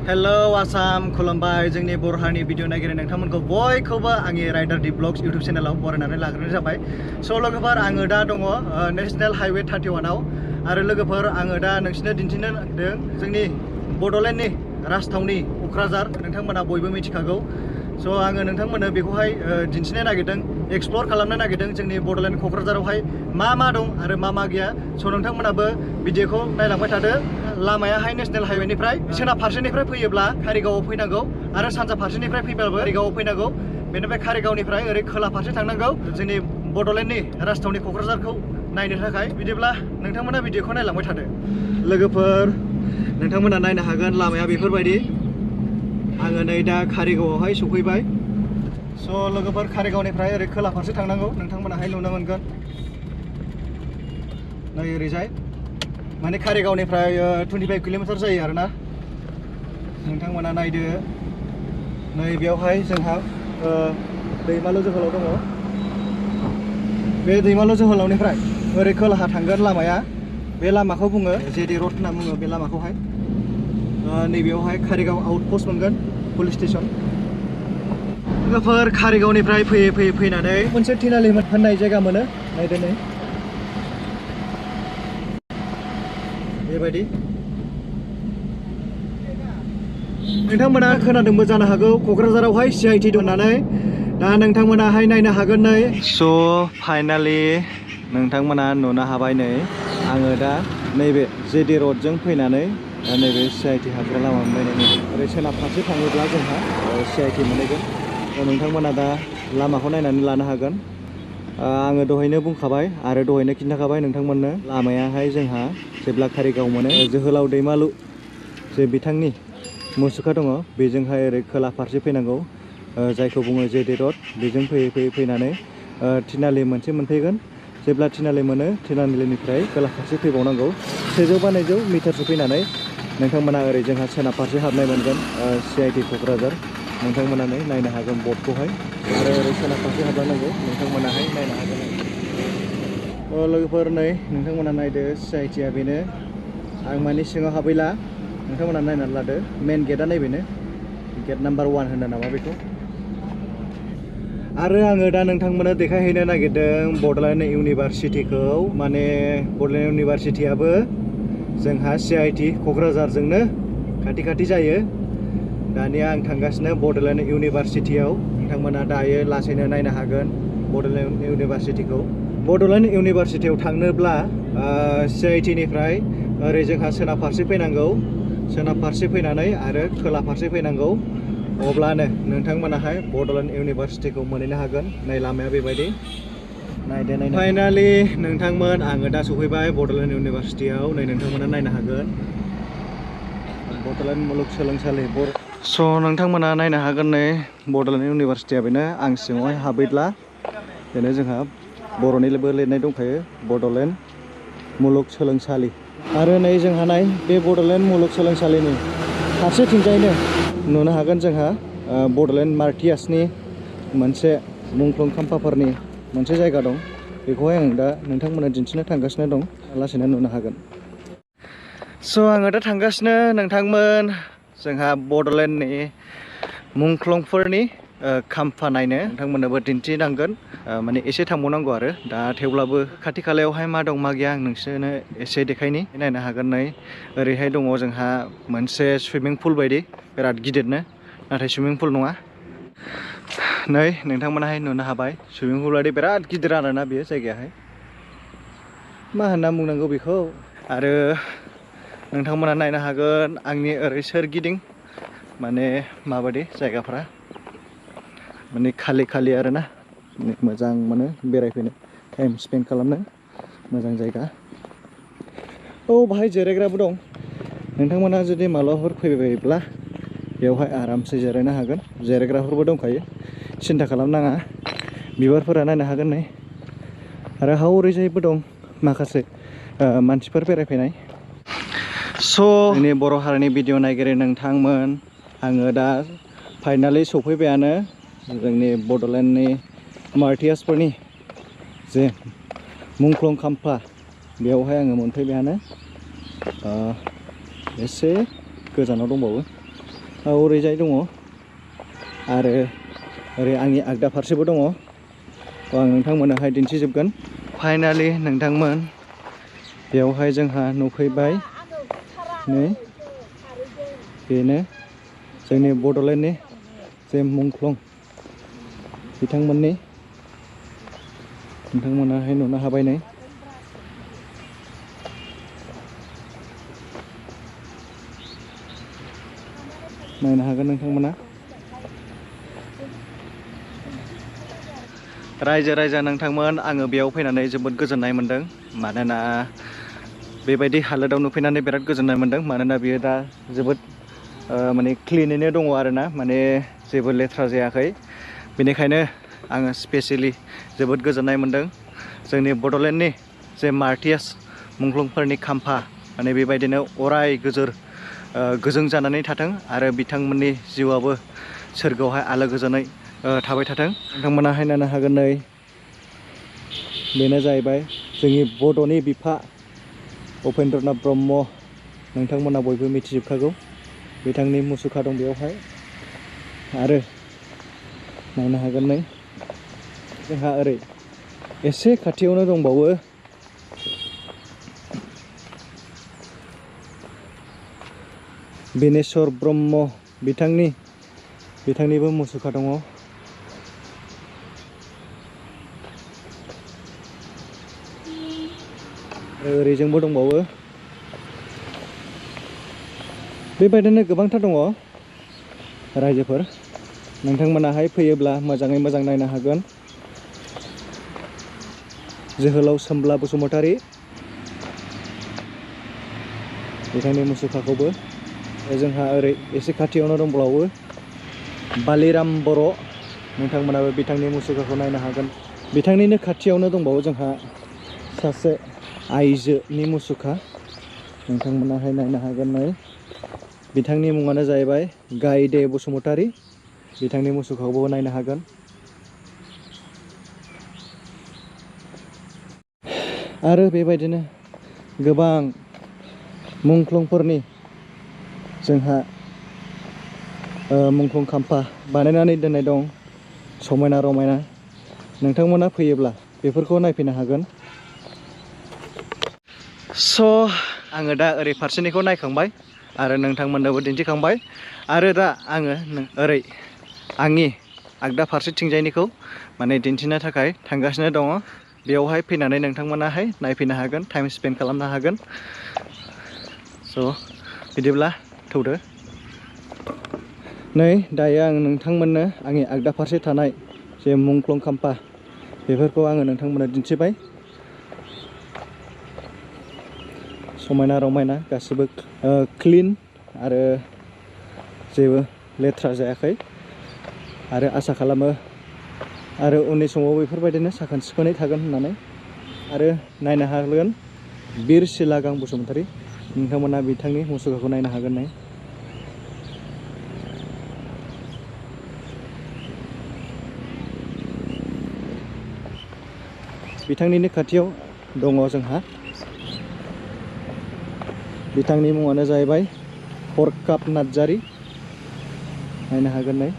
Hello Assam खुलुमबाय जोंनि बर' हारिनि भिडिअ नागिरनाय नोंथांमोनखौ बयखौबो आंनि राइडार दि ब्लग्स इउट्युब चेनेलाव बरायनानै लाग्रोनाय जाबाय। स' लोगोफोर आङो दा दङ नेशनेल हाइवे 31आव आरो लोगोफोर आङो दा नोंसिनो दिन्थिनो नागिरदों जोंनि बड'लेण्डनि राजथावनि क'क्राझार। नोंथांमोना बयबो मिथिखागौ। स' आङो नोंथांमोननो बेखौहाय दिन्थिनो नागिरदों, एक्सप्लर खालामनो नागिरदों जोंनि बड'लेण्ड क'क्राझारावहाय मा दं आरो मा गैया। स' नोंथांमोनाबो भिडिअखौ नायलांबाय थादो। लामायाहाय नेशनेल हाइवेनिफ्राय सोनाब फारसेनिफ्राय फैयोब्ला कारिगावआव फैनांगौ आरो सानजा फारसेनिफ्राय फैब्लाबो कारिगावआव फैनांगौ। बेनिफ्राय कारिगावनिफ्राय ओरै खोला फारसे थांनांगौ जोंनि बड'लेण्डनि राजथावनि क'क्राझारखौ नायनो थाखाय। बिदिब्ला नोंथांमोना भिडिअखौ नायलांबाय थादो। लोगोफोर नोंथांमोना नायनो हागोन लामाया बेफोरबायदि। आङो नै दा कारिगावआवहाय सफैबाय। स' लोगोफोर कारिगावनिफ्राय ओरै खोला फारसे थांनांगौ। नोंथांमोनाहाय नुनो मोनगोन नै ओरैजाय माने कारिगावनिफ्राय 25 किल'मिटार जायो आरोना। नोंथांमोना नायदो नै बेयावहाय जोंहा दैमालु जोहोलाव दङ। बे दैमालु जोहोलावनिफ्राय ओरै खोलाहा थांगोन लामाया। बे लामाखौ बुङो जेडि रड होनना बुङो बे लामाखौहाय। नैबेयावहाय कारिगाव आउटपस्ट मोनगोन, पुलिस स्टेसन। लोगोफोर कारिगावनिफ्राय फैयै फैनानै मोनसे थिनालि होननाय जायगा मोनो। नायदो नै बेबायदि। नोंथांमोना खोनादोंबो जानो हागौ क'क्राझारावहाय CIT दं होननानै। दा नोंथांमोनाहाय नायनो हागोन नै। स' फाइनालि नोंथांमोना नुनो हाबाय नै आङो दा नैबे जेडि रडजों फैनानै नैबे CIT हाबग्रा लामा मोनबाय। ओरै सोनाब फारसे थाङोब्ला जोंहा CIT मोनहैगोन। नोंथांमोना दा लामाखौ नायनानै लानो हागोन। आङो दहायनो बुंखाबाय आरो दहायनो खिन्थाखाबाय नोंथांमोननो लामायाहाय जोंहा जेब्ला कारिगाव मोनो जोहोलाव दैमालु जे बिथांनि मुसुखा दङ बेजोंहाय ओरै खोला फारसे फैनांगौ, जायखौ बुङो जेडि रड। बेजों फैयै फैनानै थिनालि मोनसे मोनफैगोन। जेब्ला थिनालि मोनो थिनालिनिफ्राय खोला फारसे फैबावनांगौ 100 बा 200 मिटारसो फैनानै नोंथांमोना ओरै जोंहा सोनाब फारसे हाबनाय मोनगोन CIT क'क्राझार। नोंथांमोना नायनो हागोन बर्डखौहाय आरो ओरै सोनाब फारसे हाबलांनांगौ नोंथांमोनाहाय नायनो हागोन। लोगोफोर नै नोंथांमोना नायदो CIT-आ बेनो। आं मानि सिङाव हाबैला, नोंथांमोना नायनानै लादो। मेन गेटआ नैबेनो, गेट नाम्बार 1 होनो नामा बेखौ। आरो आङो दा नोंथांमोननो देखायहैनो नागिरदों बड'लेण्ड इउनिभारसिटिखौ। माने बड'लेण्ड इउनिभारसिटियाबो जोंहा CIT क'क्राझारजोंनो खाथि जायो। दानिया आं थांगासिनो बड'लेण्ड इउनिभारसिटियाव। नोंथांमोना दायो लासैनो नायनो हागोन बड'लेण्ड इउनिभारसिटिखौ। बड'लेण्ड इउनिभारसिटियाव थांनोब्ला CIT-निफ्राय ओरै जोंहा सोनाब फारसे फैनांगौ। सोनाब फारसे फैनानै आरो खोला फारसे फैनांगौ। अब्लानो नोंथांमोनाहाय बड'लेण्ड इउनिभारसिटिखौ मोनहैनो हागोन। नै लामाया बेबायदि। नायदो फाइनालि नोंथांमोन आङो दा सफैबाय बड'लेण्ड इउनिभारसिटियाव। नै नोंथांमोना नायनो हागोन बड'लेण्ड मुलुगसोलोंसालि। स' नोंथांमोना नायनो हागोन नै बड'लेण्ड इउनिभारसिटिया बेनो। आं सिङावहाय हाबैब्ला बेनो जोंहा बर'निबो लिरनाय दंखायो बड'लेण्ड मुलुगसोलोंसालि। आरो नै जोंहा नाय बे बड'लेण्ड मुलुगसोलोंसालिनि फारसेथिंजायनो नुनो हागोन जोंहा बड'लेण्ड मार्टियार्सनि मोनसे मुंख्लं खाम्फाफोरनि मोनसे जायगा दं। बेखौहाय आं दा नोंथांमोननो दिन्थिनो थांगासिनो दं। लासैनो नुनो हागोन। स' आङो दा थांगासिनो नोंथांमोन जोंहा बड'लेण्डनि मुंख्लंफोरनि खाम्फा नायनो। नोंथांमोननोबो दिन्थिनांगोन। माने एसे थांबावनांगौ आरो दा, थेवब्लाबो खाथि खालायावहाय मा दं मा गैया आं नोंसोरनो एसे देखायनि। नायनो हागोन नै ओरैहाय दङ जोंहा मोनसे सुइमिं पुल बायदि, बिराद गिदिरनो, नाथाय सुइमिं पुल नङा। नै नोंथांमोनाहाय नुनो हाबाय सुइमिं पुल बायदि बिराद गिदिर आरोना बेयो जायगायाहाय। मा होनना बुंनांगौ बेखौ। आरो नोंथांमोना नायनो हागोन आंनि ओरै सोरगिदिं माने माबायदि जायगाफ्रा, माने खालि आरोना। मोजां मोनो बेरायफैनो, टाइम स्पेन्ड खालामनो, मोजां जायगा। बाहाय जिरायग्राबो दं। नोंथांमोना जुदि मालाबाफोर फैबायब्ला बेवहाय आरामसे जिरायनो हागोन। जिरायग्राफोरबो दंखायो, सिन्था खालामनाङा। बिबारफोरा नायनो हागोन नै। आरो हौरैजायबो दं माखासे मानसिफोर बेरायफैनाय। स' जोंनि बर' हारिनि भिडिअ नायगिरि नोंथांमोन, आङो दा फाइनालि सफैबायानो जोंनि बड'लेण्डनि मार्टियार्सफोरनि जे मुंख्लं खाम्फा, बेयावहाय आङो मोनफैबायानो। एसे गोजानाव दंबावो। ओरैजाय दङ आरो ओरै आंनि आगदा फारसेबो दङ। आं नोंथांमोननोहाय दिन्थिजोबगोन। फाइनालि नोंथांमोन बेयावहाय जोंहा नुफैबाय। नै बेनो जोंनि बड'लेण्डनि जे मुंख्लं बिथांमोननि नोंथांमोनाहाय नुनो हाबाय। नै नायनो हागोन नोंथांमोना। रायजो राजा नोंथांमोन, आङो बेयाव फैनानै जोबोद गोजोननाय मोन्दों। मानोना बेबायदि हालोदाव नुफैनानै बिराद गोजोननाय मोन्दों। मानोना बियो दा जोबोद माने क्लिनैनो दङ आरोना, माने जेबो लेथ्रा जायाखै। बेनिखायनो आङो स्पेसियेलि जोबोद गोजोननाय मोन्दों। जोंनि बड'लेण्डनि जे मार्टियास मुंख्लंफोरनि खाम्फा माने बेबायदिनो अराय गोजों जानानै थाथों आरो बिथांमोननि जिउआबो सोरगोआवहाय आलो गोजोनै थाबाय थाथों। नोंथांमोनाहाय नायनो हागोन। नै बेनो जाहैबाय जोंनि बड'नि बिफा उपेन्द्रनाथ ब्रह्म। नोंथांमोना बयबो मिथिजोबखागौ। बिथांनि मुसुखा दं बेयावहाय। आरो नायनो हागोन। नै जोंहा ओरै एसे खाथियावनो दंबावो बिनेस्वर ब्रह्म। बिथांनिबो मुसुखा दङ। आरो ओरैजोंबो दंबावो। बेबायदिनो गोबांथार दङ। रायजोफोर नोंथांमोनाहाय फैयोब्ला मोजाङै मोजां नायनो हागोन। जोहोलाव सोमब्ला बसुमतारी बिथांनि मुसुखाखौबो। जोंहा ओरै एसे खाथियावनो दंबावो बालिराम बर'। नोंथांमोनाबो बिथांनि मुसुखाखौ नायनो हागोन। बिथांनिनो खाथियावनो दंबावो जोंहा सासे आइजोनि मुसुखा। नोंथांमोनाहाय नायनो हागोन। नै बिथांनि मुङानो जाहैबाय गायदे बसुमतारी। बिथांनि मुसुखाखौबो नायनो हागोन। आरो बेबायदिनो गोबां मुंख्लंफोरनि जोंहा मुंख्लं खाम्फा बानायनानै दोननाय दं, समायना रमायना। नोंथांमोना फैयोब्ला बेफोरखौ नायफैनो हागोन। आङो दा ओरै फारसेनिखौ नायखांबाय आरो नोंथांमोननोबो दिन्थिखांबाय। आरो दा आङो ओरै आंनि आगदा फारसेथिंजायनिखौ माने दिन्थिनो थाखाय थांगासिनो दङ। बेयावहाय फैनानै नोंथांमोनाहाय नायफैनो हागोन, टाइम स्पेन्ड खालामनो हागोन। बिदिब्ला थौदो। नै दायो आं नोंथांमोननो आंनि आगदा फारसे थानाय जे मुंख्लं खाम्फा बेफोरखौ आङो नोंथांमोननो दिन्थिबाय। समायना रमायना गासिबो क्लिन आरो जेबो लेथ्रा जायाखै। आरो आसा खालामो आरो उननि समाव बेफोरबायदिनो साखोन सिखोनै थागोन होननानै। आरो नायनो हागोन बिर सिलागां बसुमतारी। नोंथांमोना बिथांनि मुसुखाखौ नायनो हागोन। नै बिथांनिनो खाथियाव दङ जोंहा। बिथांनि मुङानो जाहैबाय हरखाब नार्जारी। नायनो हागोन। नै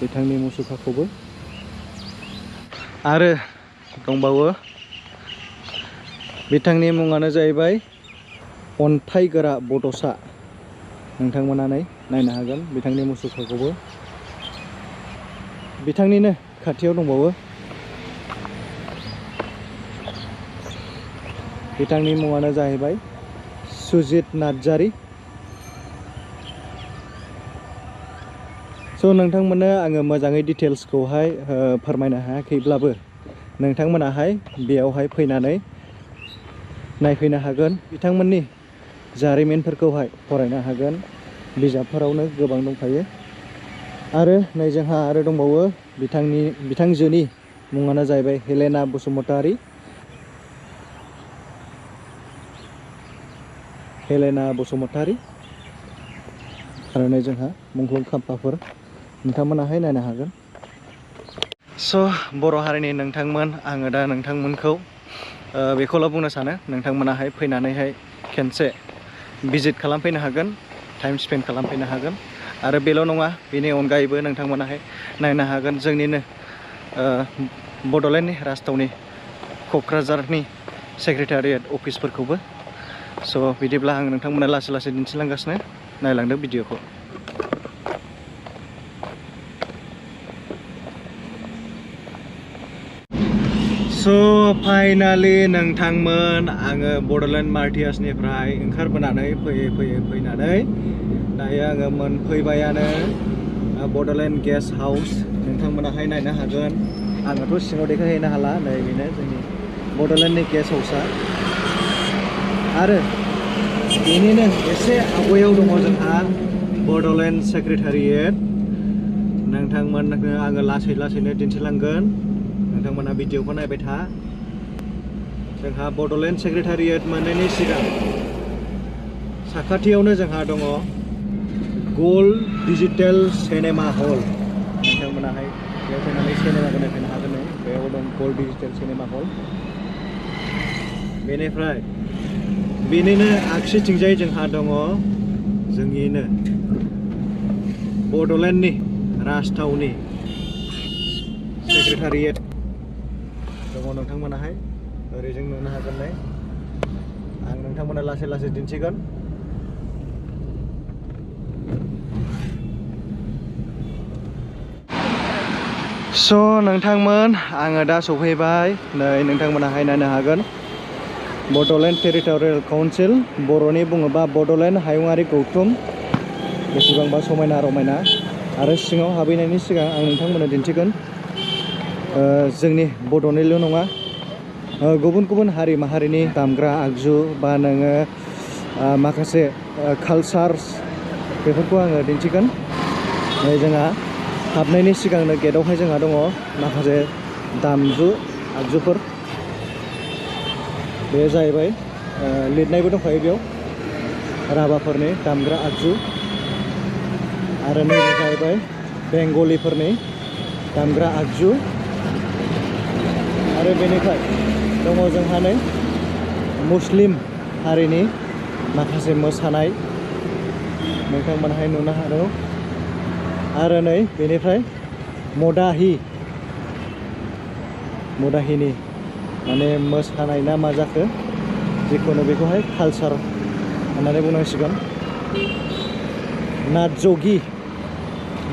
बिथांनि मुसुखाखौबो। आरो दंबावो बिथांनि मुङानो जाहैबाय अन्थाइगोरा बड'सा। नोंथांमोना नायनो हागोन बिथांनि मुसुखाखौबो। बिथांनिनो खाथियाव दंबावो बिथांनि मुङानो जाहैबाय सुजित नार्जारी। नोंथांमोननो आङो मोजाङै डिटेल्सखौहाय फोरमायनो हायाखैब्लाबो नोंथांमोनाहाय बेयावहाय फैनानै नायफैनो हागोन। बिथांमोननि जारिमिनफोरखौहाय फरायनो हागोन। बिजाबफोरावनो गोबां दंखायो। आरो नै जोंहा आरो दंबावो बिथांजोनि मुङानो जाहैबाय हेलेना बसुमतारी। आरो नै जोंहा मुंख्लं खाम्फाफोर नोंथांमोनाहाय नायनो हागोन। बर' हारिनि नोंथांमोन, आङो दा नोंथांमोनखौ बेखौल' बुंनो सानो नोंथांमोनाहाय फैनानैहाय खेनसे भिजिट खालामफैनो हागोन, टाइम स्पेन्ड खालामफैनो हागोन आरो बेल' नङा बेनि अनगायैबो नोंथांमोनाहाय नायनो हागोन जोंनिनो बड'लेण्डनि राजथावनि क'क्राझारनि सेक्रेटारियेट अफिसफोरखौबो स' बिदिब्ला आं नोंथांमोना लासै लासै दिन्थिलांगासिनो नायलांदो भिडिअखौ। स' फाइनालि नोंथांमोन आङो बड'लेण्ड मार्टियार्सनिफ्राय ओंखारबोनानै फैनानै दायो आङो मोनफैबायानो बड'लेण्ड गेस्ट हाउस। नोंथांमोनाहाय नायनो हागोन आङोथ' सिङाव देखायहैनो हाला, नै बेनो जोंनि बड'लेण्डनि गेस्ट हाउसआ आरो बेनिनो एसे आवगायाव दङ जोंहा बड'लेण्ड सेक्रेटारियेट। नोंथांमोननो आङो लासै लासैनो दिन्थिलांगोन, नोंथांमोना भिडिअखौ नायबाय था। जोंहा बड'लेण्ड सेक्रेटारियेट मोननायनि सिगां साखाथियावनो जोंहा दङ गोल्ड डिजिटेल सिनेमा हल। नोंथांमोनाहाय बेयाव फैनानै सिनेमाखौ नायफैनो हागोन। नै बेयाव दं गोल्ड डिजिटेल सिनेमा हल। बेनिफ्राय बेनिनो आगसिथिंजाय जोंहा दङ जोंनिनो बड'लेण्डनि राजथावनि सेक्रेटारियेट दङ। नोंथांमोनाहाय ओरैजों नुनो हागोन। नै आं नोंथांमोना लासै लासै दिन्थिगोन। स' नोंथांमोन आङो दा सफैबाय। नै नोंथांमोनाहाय नायनो हागोन बड'लेण्ड टेरिट'रियेल काउन्सिल, बर'नि बुङोबा बड'लेण्ड हायुङारि गौथुम। बेसेबांबा समायना रमायना। आरो सिङाव हाबहैनायनि सिगां आं नोंथांमोननो दिन्थिगोन जोंनि बड'निल' नङा गुबुन गुबुन हारि माहारिनि दामग्रा आगजु बा नोङो माखासे कालचार्स बेफोरखौ आङो दिन्थिगोन। जोंहा हाबनायनि सिगांनो गेटआवहाय जोंहा दङ माखासे दामजु आगजुफोर। बे जाहैबाय लिरनायबो दंखायो बेयाव राभाफोरनि दामग्रा आगजु। आरो नैबे जाहैबाय बेंगलिफोरनि दामग्रा आगजु। आरो बेनिफ्राय दङ जोंहा नै मुस्लिम हारिनि माखासे मोसानाय नोंथांमोनहाय नुनो हागौ। आरो नै बेनिफ्राय मदाहिनी माने मोसानाय ना मा जाखो, जिखुनु बेखौहाय कालचार होननानै बुंनांसिगोन।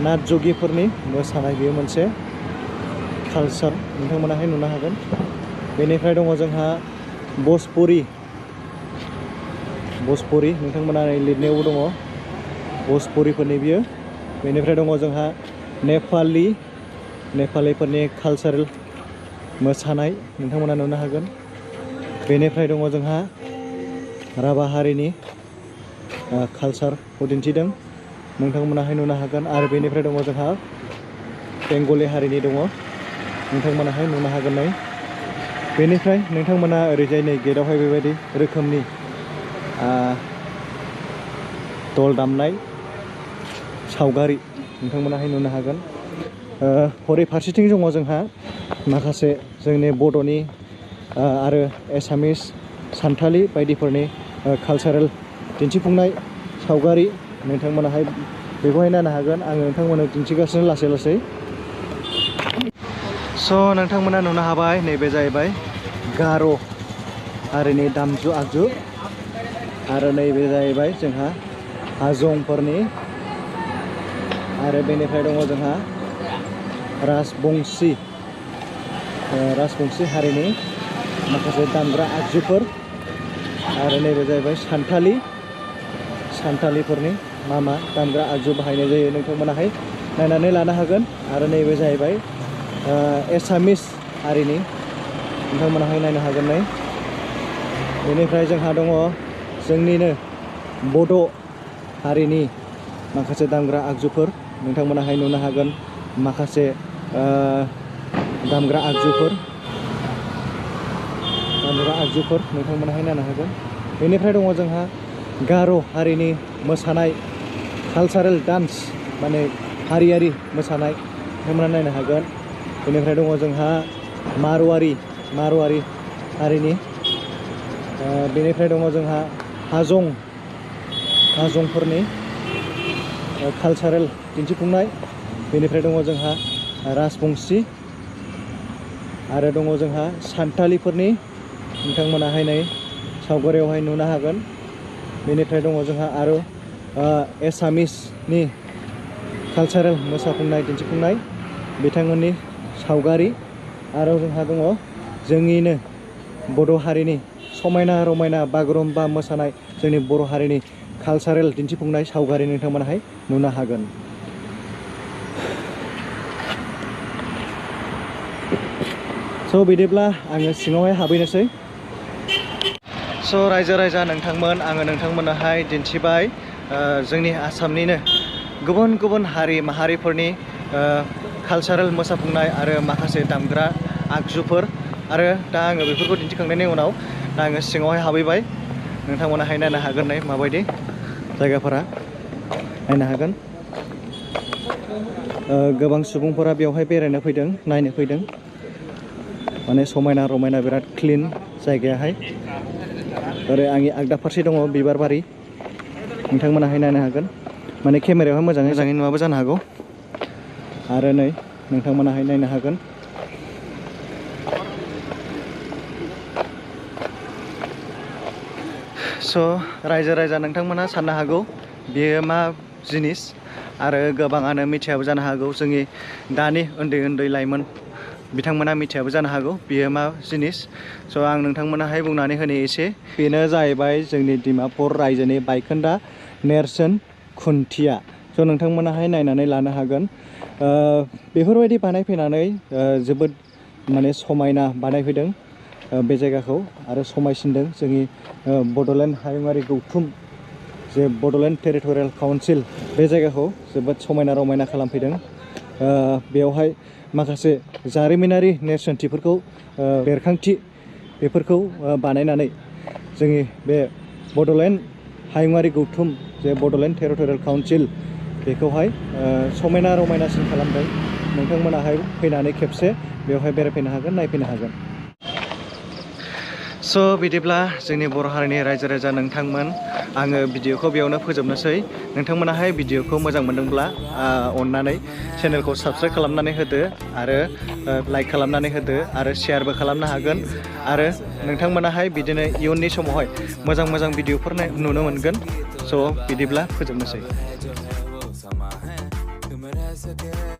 नाथ जगिफोरनि मोसानाय, बेयो मोनसे कालचार नोंथांमोनाहाय नुनो हागोन। बेनिफ्राय दङ जोंहा भोजपुरि नोंथांमोना लिरनायावबो दङ भोजपुरिफोरनि बियो। बेनिफ्राय दङ जोंहा नेपालिफोरनि कालचारेल मोसानाय नोंथांमोना नुनो हागोन। बेनिफ्राय दङ जोंहा राभा हारिनि कालचारखौ दिन्थिदों, नोंथांमोनाहाय नुनो हागोन। आरो बेनिफ्राय दङ जोंहा बेंगलि हारिनि दङ, नोंथांमोनाहाय नुनो हागोन। नै बेनिफ्राय नोंथांमोना ओरैजाय नै गेटआवहाय बेबायदि रोखोमनि दल दामनाय सावगारि नोंथांमोनाहाय नुनो हागोन। हरै फारसेथिं दङ जोंहा माखासे जोंनि बड'नि आरो एसामिस सानथालि बायदिफोरनि कालचारेल दिन्थिफुंनाय सावगारि नोंथांमोनाहाय बेखौहाय नायनो हागोन। आङो नोंथांमोननो दिन्थिगासिनो लासै लासै। स' नोंथंमोना नुनो हाबाय नैबे जाहैबाय गार' हारिनि दामजु आगजु। आरो नैबे जाहैबाय जोंहा हाजंफोरनि। आरो बेनिफ्राय दङ जोंहा राजबंसि हारिनि माखासे दामग्रा आगजुफोर। आरो नैबे जाहैबाय सानथालिफोरनि मा दामग्रा आगजु बाहायनाय जायो नोंथांमोनाहाय नायनानै लानो हागोन। आरो नैबे जाहैबाय एसामिस हारिनि, नोंथांमोनाहाय नायनो हागोन। नै बेनिफ्राय जोंहा दङ जोंनिनो बड' हारिनि माखासे दामग्रा आगजुफोर नोंथांमोनाहाय नुनो हागोन। माखासे दामग्रा आगजुफोर नोंथांमोनाहाय नायनो हागोन। बेनिफ्राय दङ जोंहा गार' हारिनि मोसानाय कालचारेल डान्स, माने हारियारि मोसानाय नोंथांमोना नायनो हागोन। बेनिफ्राय दङ जोंहा मारवारि हारिनि। बेनिफ्राय दङ जोंहा हाजंफोरनि कालचारेल दिन्थिफुंनाय बेनिफ्राय दङ जोंहा राजबंशी आरो दङ जोंहा सान्थालिफोरनि नोंथांमोनाहाय नै सावगारियावहाय नुनो हागोन बेनिफ्राय दङ जोंहा आरो एसामिसनि कालचारेल मोसाफुंनाय दिन्थिफुंनाय बिथांमोननि सावगारि आरो जोंहा दङ जोंनिनो बड' हारिनि समायना रमायना बागुरुम्बा मोसानाय जोंनि बर' हारिनि कालचारेल दिन्थिफुंनाय सावगारि नोंथांमोनाहाय नुनो हागोन। स' बिदिब्ला आङो सिङावहाय हाबहैनोसै। स' रायजो राजा नोंथांमोन आङो नोंथांमोननोहाय दिन्थिबाय जोंनि आसामनिनो गुबुन गुबुन हारि माहारिफोरनि कालचारेल मोसाफुंनाय आरो माखासे दामग्रा आगजुफोर आरो दा आङो बेफोरखौ दिन्थिखांनायनि उनाव दा आङो सिङावहाय हाबहैबाय। नोंथांमोनाहाय नायनो हागोन नै माबायदि जायगाफोरा नायनो हागोन। गोबां सुबुंफोरा बेवहाय बेरायनो फैदों नायनो फैदों माने समायना रमायना बिराद क्लिन जायगायाहाय। ओरै आंनि आगदा फारसे दङ बिबार बारि नोंथांमोनाहाय नायनो हागोन माने केमेरायावहाय मोजाङै नुवाबो जानो हागौ आरो नै नोंथांमोनाहाय नायनो हागोन स' रायजो राजा नोंथांमोना साननो हागौ बेयो मा जिनिस आरो गोबाङानो मिथियाबो जानो हागौ जोंनि दानि उन्दै उन्दै लाइमोन बिथांमोना मिथियाबो जानो हागौ बेयो मा जिनिस। स' आं नोंथांमोनाहाय बुंनानै होनो एसे बेनो जाहैबाय जोंनि डिमापुर रायजोनि बायखोन्दा नेरसोन खुन्थिया। स' नोंथांमोनाहाय नायनानै लानो हागोन बेफोरबायदि बानायफैनानै जोबोद माने समायना बानायफैदों बे जायगाखौ आरो समायसिनदों जोंनि बड'लेण्ड हायुङारि गौथुम जे बड'लेण्ड टेरिटरियेल काउन्सिल बे जायगाखौ जोबोद समायना रमायना खालामफैदों। बेवहाय माखासे जारिमिनारि नेरसोनथिफोरखौ बेरखांथि बेफोरखौ बानायनानै जोंनि बे बड'लेण्ड हायुङारि गौथुम जे बड'लेण्ड टेरिटरियेल काउन्सिल बेखौहाय समायना रमायनासिन खालामदों। नोंथांमोनाहाय फैनानै खेबसे बेवहाय बेरायफैनो हागोन नायफैनो हागोन। स' बिदिब्ला जोंनि बर' हारिनि रायजो राजा नोंथांमोन आङो भिडिअखौ बेयावनो फोजोबनोसै। नोंथांमोनाहाय भिडिअखौ मोजां मोनदोंब्ला अननानै चेनेलखौ साबस्क्राइब खालामनानै होदो आरो लाइक खालामनानै होदो आरो शेयारबो खालामनो हागोन आरो नोंथांमोनाहाय बिदिनो इयुननि समावहाय मोजां मोजां भिडिअफोर नुनो मोनगोन। स' बिदिब्ला फोजोबनोसै।